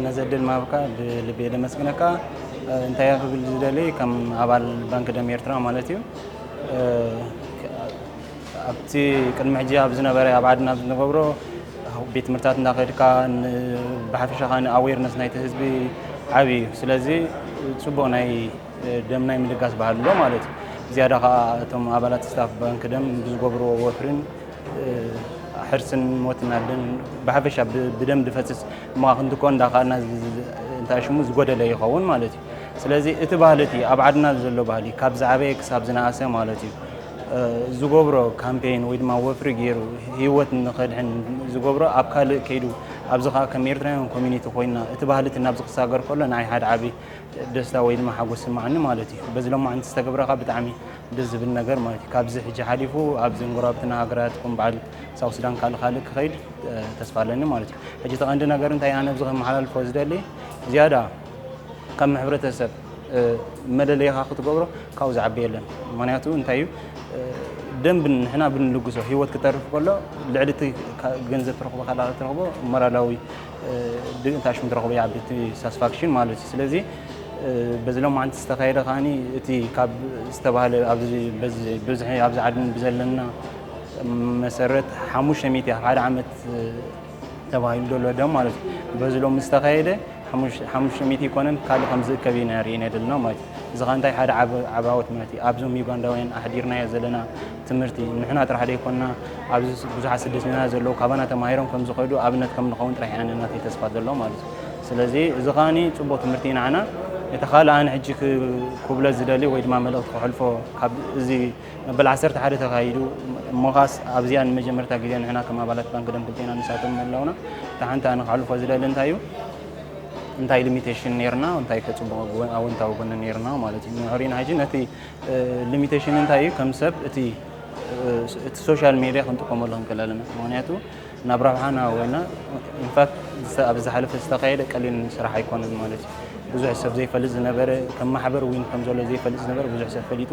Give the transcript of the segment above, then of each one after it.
ነዚ ዕድል ምሃብካ ብልቢ እየ ደመስግነካ። እንታይ ክብል ዝደሊ፣ ከም ኣባል ባንክ ደም ኤርትራ ማለት እዩ፣ ኣብቲ ቅድሚ ሕጂ ኣብ ዝነበረ፣ ኣብ ዓድና ኣብ ዝንገብሮ ቤት ትምህርታት እንዳኸድካ ን-፣ ብሓፈሻ ከኣ ኣዌርነስ ናይቲ ህዝቢ ዓቢ እዩ። ስለዚ ጽቡቕ ናይ ደም ናይ ምልጋስ ባህሊ ኣሎ ማለት እዩ። ዝያዳ ከኣ እቶም ኣባላት ስታፍ ባንክ ደም ብዝገብርዎ ወፍርን ሕርስን ሞትን ኣደን ብሓፈሻ ብ-፣ ብደም ዝፈስስ እሞ ክንትኮ እንዳኸኣልና ዝ-፣ ዝ-፣ እንታይ ሽሙ ዝጎደለ ይኸውን ማለት እዩ። ስለዚ እቲ ባህሊ እቲ ኣብ ዓድና ዘሎ ባህሊ ካብ ዝዓበየ ክሳብ ዝነኣሰ ማለት እዩ፣ ዝገብሮ ካምፔን ወይ ድማ ወፍሪ ገይሩ ህይወት ንኸድሕን ዝገብሮ ኣብ ካልእ ከይዱ፣ ኣብዚ ኸኣ ከም ኤርትራውያን ኮሚኒቲ ኮይና እቲ ባህሊ እቲ ናብዚ ክሳገር ከሎ ንዓይ ሓደ ዓቢ ደስታ ወይ ድማ ሓጎስ ይስምዓኒ ማለት እዩ። በዚ ሎማዓንቲ ዝተገብረ ኸኣ ብጣዕሚ ደስ ዝብል ነገር ማለት እዩ። ካብዚ ሕጂ ሓሊፉ ኣብዚ ጎረባብትና ሃገራት ከም በዓል ሳውት ሱዳን ካልእ ካልእ ክኸይድ፣ እ፣ ተስፋ ኣለኒ ማለት እዩ። ሕጂ እቲ ቀንዲ ነገር እንታይ ኣነ ኣብዚ ከመሓላልፎ ዝደሊ፣ ዝያዳ ካብ ሕብረተሰብ፣ እ፣ መለለይኻ ክትገብሮ ካብኡ ዝዓቢ የለን። ምኽንያቱ እንታይ እዩ፣ እ፣ ደም ብን-፣ ንሕና ብንልግሶ ህይወት ክተርፍ ከሎ ልዕሊ እቲ ካ-፣ ገንዘብ ትረኽቦ ካልእ ትረኽቦ ሞራላዊ፣ እ፣ ድ-፣ እንታይ ሽም ትረኽቦ ይዓቢ እቲ ሳትስፋክሽን ማለት እዩ። ስለዚ፣ እ፣ በዚ ሎማዓንቲ ዝተኻየደ ከኣኒ እቲ ካብ ዝተባህለ ኣብዚ፣ በዚ፣ ብዝሒ ኣብዚ ዓድን ብዘለና መሰረት ሓሙሽተ ሚእቲ ኣብ ሓደ ዓመት፣ እ፣ ተባሂሉ ዘሎ ደም ማለት እዩ። በዚ ሎም ዝተኻየደ ሓሙሽ-፣ ሓሙሽተ ሚእቲ ይኮነን ካልእ ከም ዝእከብ ኢና ርኢና ዘለና ማለት እዩ። እዚ ኸኣ እንታይ ሓደ ዓብ-፣ ዓብ ዓወት ማለት እዩ። ኣብዞም ዩጋንዳውያን ኣሕዲርናዮ ዘለና ትምህርቲ ንሕና ጥራሕ ዘይኮንና ኣብዚ ብዙሓት ስደተኛታት ዘለዉ ካባና ተማሂሮም ከም ዝኸዱ ኣብነት ከም ንኸውን ጥራሕ ኢና ናተይ ተስፋ ዘሎ ማለት እዩ። ስለዚ እዚ ኸኣኒ ጽቡቕ ትምህርቲ እዩ ንዓና። እቲ ካልእ ኣነ ሕጂ ክ-፣ ክብሎ ዝደሊ ወይ ድማ መልእኽቲ ከሕልፎ ካብ እዚ መበል ዓሰርተ ሓደ ተኻይዱ እሞ ኻስ ኣብዚኣ ንመጀመርታ ግዜ ንሕና ከም ኣባላት ባንክ ደም ክልቴና ንሳቶም ኣለውና። እታ ሓንቲ ኣነ ከሕልፎ ዝደሊ እንታይ እዩ፣ እንታይ ሊሚቴሽን ነይርና፣ እንታይ ከጽቡቕ ጎ-፣ ኣወንታዊ ጎኒ ነይርና ማለት እዩ። ንሕሪና ሕጂ ነቲ፣ እ፣ ሊሚቴሽን እንታይ እዩ፣ ከም ሰብ እቲ፣ እ፣ እቲ ሶሻል ሜድያ ክንጥቀመሉ ክንክእል ኣለና። ምኽንያቱ ናብ ረብሓና ወይና ኢንፋክት ዝተ-፣ ኣብ ዝሓለፈ ዝተኻየደ ቀሊል ስራሕ ኣይኮነን ማለት እዩ። ብዙሕ ሰብ ዘይፈልጥ ዝነበረ፣ ከም ማሕበር እውን ከም ዘሎ ዘይፈልጥ ዝነበረ ብዙሕ ሰብ ፈሊጡ፣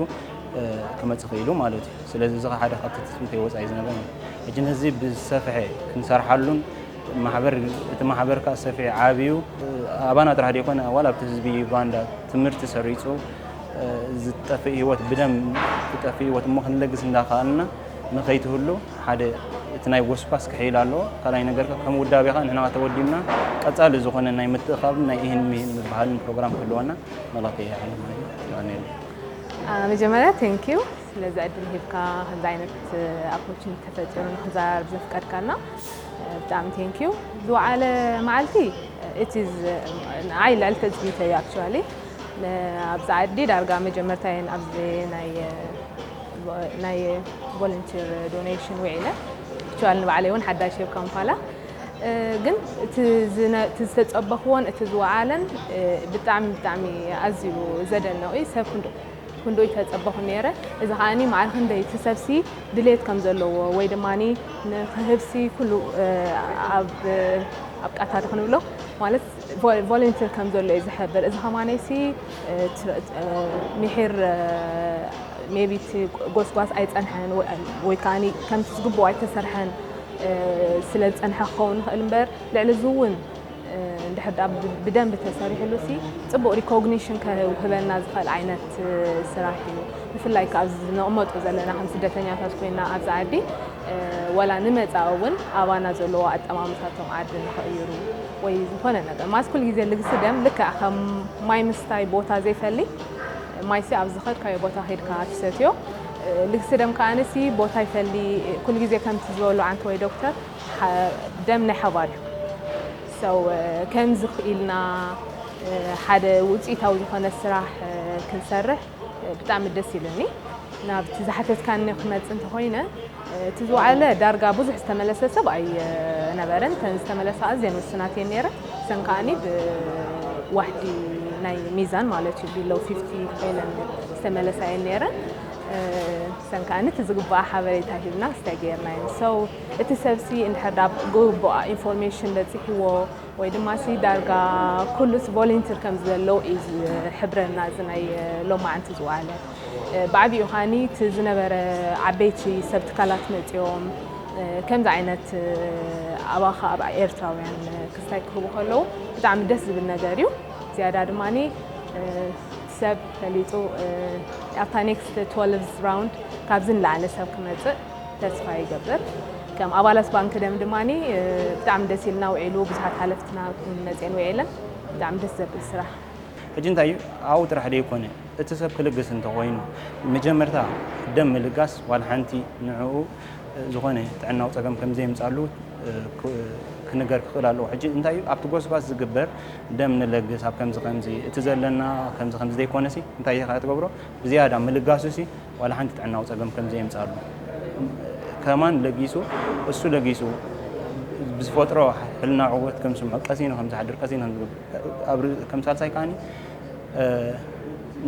እ፣ ክመጽእ ክኢሉ ማለት እዩ። ስለዚ እዚ ኸኣ ሓደ ካብቲ ትጽቢተይ ወጻኢ ዝነበረ እዩ። ሕጂ ነዚ ብዝሰፍሐ ክንሰርሓሉን ማሕበር፣ እቲ ማሕበር ከኣ ሰፊሑ ዓብዩ፣ እ፣ ኣባና ጥራሕ ዘይኮነ ዋላ ኣብቲ ህዝቢ ዩጋንዳ ትምህርቲ ሰሪጹ፣ እ፣ ዝጠፍእ ህይወት ብደም ዝጠፍእ ህይወት እሞ ክንለግስ እንዳኸኣልና ንኸይትህሉ ሓደ እቲ ናይ ጎስጓስ ክሕይል ኣለዎ። ካልኣይ ነገር ከ ከም ውዳቤ ከኣ ንሕና ተወዲብና ቀጻሊ ዝኾነ ናይ ምትእኻብን ናይ ኢህን ምሂን ምብሃልን ፕሮግራም ክህልወና መልእኽቲ እየ የሕልፍ ማለት እዩ። የቐንየለይ። አ፣ መጀመርያ ቴንክ ዩ ስለዚ ዕድል ሂብካ፣ ከምዚ ዓይነት ኦፖርቹኒቲ ተፈጢሩ ንክንዘራረብ ዘፍቀድካና፣ እ፣ ብጣዕሚ ቴንክ ዩ። ዝወዓለ መዓልቲ፣ it is፣ ንዓይ ልዕሊ ትጽቢተይ እዩ ኣክቹዋሊ። ኣብዚ ዓዲ ዳርጋ መጀመርታየን ኣብዚ ናይ፣ ናይ ቮለንቲር ዶኔሽን ውዒለ። ኣክቹዋሊ ንባዕለይ እውን ሓዳሽ እየ ኣብ ካምፓላ። እ፣ ግን እቲ ዝነ-፣ እቲ ዝተጸበኽዎን እቲ ዝወዓለን፣ እ፣ ብጣዕሚ፣ ብጣዕሚ ኣዝዩ ዘደንቕ እዩ። ሰብ ክንዶ-፣ ክንደኡ ይተጸበኹ ነይረ። እዚ ከኣኒ ማዕረ ክንደይ እቲ ሰብሲ ድሌት ከም ዘለዎ ወይ ድማኒ ንኽህብሲ ኩሉ፣ እ፣ ኣብ፣ ኣብ ቃታ ዶ ክንብሎ ማለት ቮ-፣ ቮለንቲር ከም ዘሎ እዩ ዝሕብር። እዚ ከማነይሲ፣ እ፣ ትረ-፣ እ፣ ምሒር፣ እ፣ ሜቢ እቲ ጎስጓስ ኣይጸንሐን ወይ፣ ወይ ከኣኒ ከምቲ ዝግብኦ ኣይተሰርሐን፣ እ፣ ስለ ዝጸንሐ ክኸውን ይኽእል እምበር፣ ልዕሊ እዚ እውን፣ እ፣ እንድሕር ደኣ ብ-፣ ብደንቢ ተሰሪሕሉ ሲ ጽቡቕ ሪኮግኒሽን ክህበና ዝኽእል ዓይነት፣ እ፣ ስራሕ እዩ። ብፍላይ ከኣ ኣብዚ ንቕመጦ ዘለና ከም ስደተኛታት ኮይና ኣብዚ ዓዲ፣ እ፣ ወላ ንመጻኢ እውን ኣባና ዘለዎ ኣጠማምታቶም ዓዲ ንኽቕይሩ ወይ ዝኾነ ነገር። ማለት ኩሉ ግዜ ልግሲ ደም ልክዕ ከም ማይ ምስታይ ቦታ ዘይፈሊ፣ ማይሲ ኣብ ዝኸድካዮ ቦታ ኸይድካ ትሰትዮ። እ፣ ልግሲ ደም ከኣ ንሲ ቦታ ይፈሊ። ኩሉ ግዜ ከምቲ ዝበሉ ዓንተ ወይ ዶክተር፣ ሓ-፣ ደም ናይ ሓባር እዩ። So፣ እ፣ ከምዚ ክኢልና፣ እ፣ ሓደ ውጽኢታዊ ዝኾነ ስራሕ፣ እ፣ ክንሰርሕ፣ እ፣ ብጣዕሚ ደስ ኢሉኒ። ናብቲ ዝሓተትካኒ ክመጽእ እንተኾይነ፣ እ፣ እቲ ዝወዓለ ዳርጋ ብዙሕ ዝተመለሰ ሰብ ኣይነበረን። እተን ዝተመለሳ ኣዝየን ውሱናት እየን ነይረን። እተን ከኣኒ ብዋሕዲ ናይ ሚዛን ማለት እዩ፣ ቢሎው ፊፍቲ ኮይነን ዝተመለሳ እየን ነይረን። እ፣ እተን ከኣኒ እቲ ዝግባኣ ሓበሬታ ሂብና ክስታይ ገይርናየን። So፣ እቲ ሰብሲ እንድሕር ዳ ግቡእ ኢንፎርሜሽን በጺሕዎ ወይ ድማ ሲ ዳርጋ ኩሉስ ቮለንቲር ከም ዘሎ እዩ ዝሕብረና እዚ ናይ ሎማዓንቲ ዝወዓለ። ብዓቢኡ ኻኒ እቲ ዝነበረ ዓበይቲ ሰብ ትካላት መጺኦም፣ ከምዚ ዓይነት ኣባኻ ኣብ ኤርትራውያን ክስታይ ክህቡ ከለዉ ብጣዕሚ ደስ ዝብል ነገር እዩ። ዝያዳ ድማ ሰብ ፈሊጡ ኣብታ ኔክስት ትወልቭ ራውንድ ካብዚ ንላዕሊ ሰብ ክመፅእ ተስፋ ይገብር። ከም ኣባላት ባንክ ደም ድማ ብጣዕሚ ደስ ኢልና ውዒሉ ብዙሓት ሓለፍትና መፅኤን ውዒለን ብጣዕሚ ደስ ዘብል ስራሕ። ሕጂ እንታይ እዩ ኣብኡ ጥራሕ ደይኮነ እቲ ሰብ ክልግስ እንተኾይኑ መጀመርታ ደም ምልጋስ ዋላ ሓንቲ ንዕኡ ዝኾነ ጥዕናዊ ፀገም ከም ዘየምፃሉ ክንገር ክኽእል ኣለዎ። ሕጂ እንታይ እዩ ኣብቲ ጎስጓስ ዝግበር ደም ንለግስ ኣብ ከምዚ ከምዚ እቲ ዘለና ከምዚ ከምዚ ዘይኮነሲ እንታይ ኢኻ ትገብሮ ብዝያዳ ምልጋሱ ሲ ዋላ ሓንቲ ጥዕናዊ ፀገም ከም ዘየምፃሉ ከማን ለጊሱ እሱ ለጊሱ ብዝፈጥሮ ሕልና ዕወት ከም ስምዖ ቀሲኑ ከም ዝሓድር ቀሲኑ ከም ሳልሳይ ከዓኒ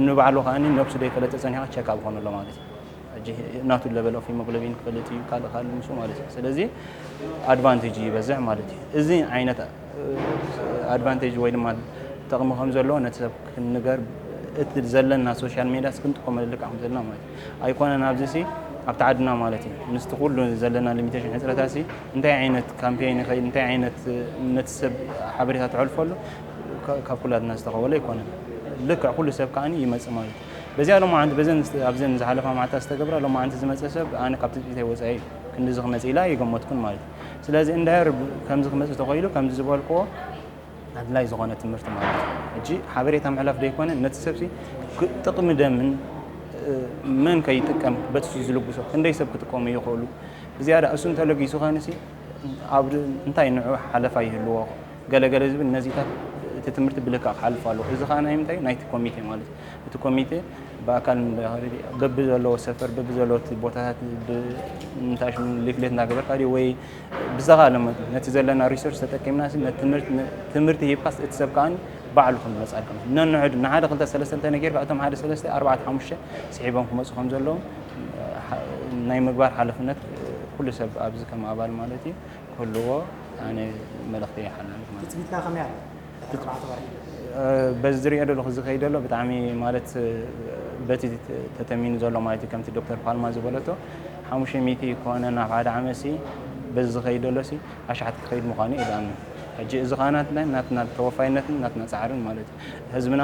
ንባዕሉ ከዓኒ ነብሱ ዘይፈለጠ ፀኒሖ ቸክ ኣብ ኾነሎ ማለት እዩ። ሕጂ ናቱ ለበል ኦፍ ሂሞግሎቢን ክፈልጥ እዩ ካልእ ካልእ ንሱ ማለት እዩ። ስለዚ ኣድቫንቴጅ ይበዝሕ ማለት እዩ። እዚ ዓይነት ኣድቫንቴጅ ወይ ድማ ጥቕሚ ከም ዘለዎ ነቲ ሰብ ክንገር እቲ ዘለና ሶሻል ሜድያስ ክንጥቀመሉ ልክዕ ከም ዘለና ማለት እዩ። ኣይኮነን ኣብዚ ሲ ኣብቲ ዓድና ማለት እዩ ምስቲ ኩሉ ዘለና ሊሚቴሽን ሕፅረታት ሲ እንታይ ዓይነት ካምፔን ይኸይድ እንታይ ዓይነት ነቲ ሰብ ሓበሬታ ተሕልፈሉ ካብ ኩላትና ዝተኸወለ ኣይኮነን። ልክዕ ኩሉ ሰብ ከዓኒ ይመፅእ ማለት እዩ። በዚኣ ሎማዓንቲ በዘን ኣብዘን ዝሓለፋ መዓልታት ዝተገብራ ሎማዓንቲ ዝመፀ ሰብ ኣነ ካብ ትፅቢተይ ወፃኢ እዩ ክንድዚ ክመፅእ ኢላ ኣይገመትኩን ማለት እዩ። ስለዚ እንዳየር ከምዚ ክመፅእ ተኸኢሉ ከምዚ ዝበልክዎ ኣድላይ ዝኾነ ትምህርቲ ማለት እዩ። ሕጂ ሓበሬታ ምሕላፍ ዘይኮነ ነቲ ሰብሲ ጥቕሚ ደምን መን ከይጥቀም በቲ ዝልግሶ ክንደይ ሰብ ክጥቀሙ ይኽእሉ ብዝያዳ እሱ እንተለጊሱ ከንሲ ኣብ እንታይ ንዑ ሓለፋ ይህልዎ ገለገለ ዝብል ነዚታት እቲ ትምህርቲ ብልክዕ ክሓልፍ ኣለዎ። እዚ ከዓ ናይ ምንታይ ናይቲ ኮሚቴ ማለት እዩ። እቲ ኮሚቴ ብኣካል በቢ ዘለዎ ሰፈር በቢ ዘለዎ እቲ ቦታታት ምንታሽ ሊፍሌት እንዳገበርካ ድዩ ወይ ብዝተኻለ መጠን ነቲ ዘለና ሪሶርስ ተጠቂምና ሲ ነቲ ትምህርቲ ትምህርቲ ሂብካስ እቲ ሰብ ከዓ ባዕሉ ከም ዝመፅኣልካ ነንሕዱ ንሓደ ክልተ ሰለስተ እንተነገርካ እቶም ሓደ ሰለስተ ኣርባዕተ ሓሙሽተ ስዒቦም ክመፁ ከም ዘለዎም ናይ ምግባር ሓላፍነት ኩሉ ሰብ ኣብዚ ከም ኣባል ማለት እዩ ክህልዎ ኣነ መልእኽቲ ይሓላልፍ ማለት እዩ። ትፅቢትካ ከመይ ኣሎ? ድሕሪ ኣርባዕተ ወርሒ በዚ ዝሪኦ ዘለኹ ዝኸይድ ዘሎ ብጣዕሚ ማለት በቲ ተተሚኑ ዘሎ ማለት እዩ ከምቲ ዶክተር ፓልማ ዝበለቶ ሓሙሽተ ሚእቲ ኮነ ናብ ሓደ ዓመት ሲ በዚ ዝኸይድ ዘሎ ሲ ኣሽሓት ክኸይድ ምዃኑ እየ ዝኣምን። ሕጂ እዚ ከዓ ናትና ናትና ተወፋይነትን ናትና ፃዕርን ማለት እዩ። ህዝብና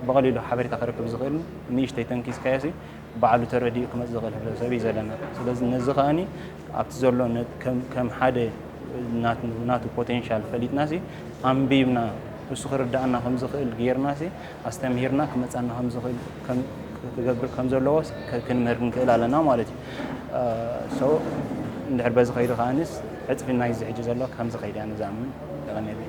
ብቐሊሉ ሓበሬታ ክረክብ ዝኽእል ንእሽተይ ተንኪስካዮ ሲ ባዕሉ ተረዲኡ ክመፅእ ዝኽእል ሕብረተሰብ እዩ ዘለና። ስለዚ ነዚ ከዓኒ ኣብቲ ዘሎ ከም ሓደ ናቱ ፖቴንሻል ፈሊጥናሲ ኣንቢብና እሱ ክርዳእና ከም ዝኽእል ጌርናሲ ኣስተምሂርና ክመፃና ከም ዝኽእል ክገብር ከም ዘለዎ ክንምህር ክንክእል ኣለና ማለት እዩ። ሶ እንድሕር በዚ ከይዱ ከዓኒስ ዕፅፊ ናይዚ ሕጂ ዘሎ ከም ዝኸይድ እያ ንዝኣምን። የቐንየለይ።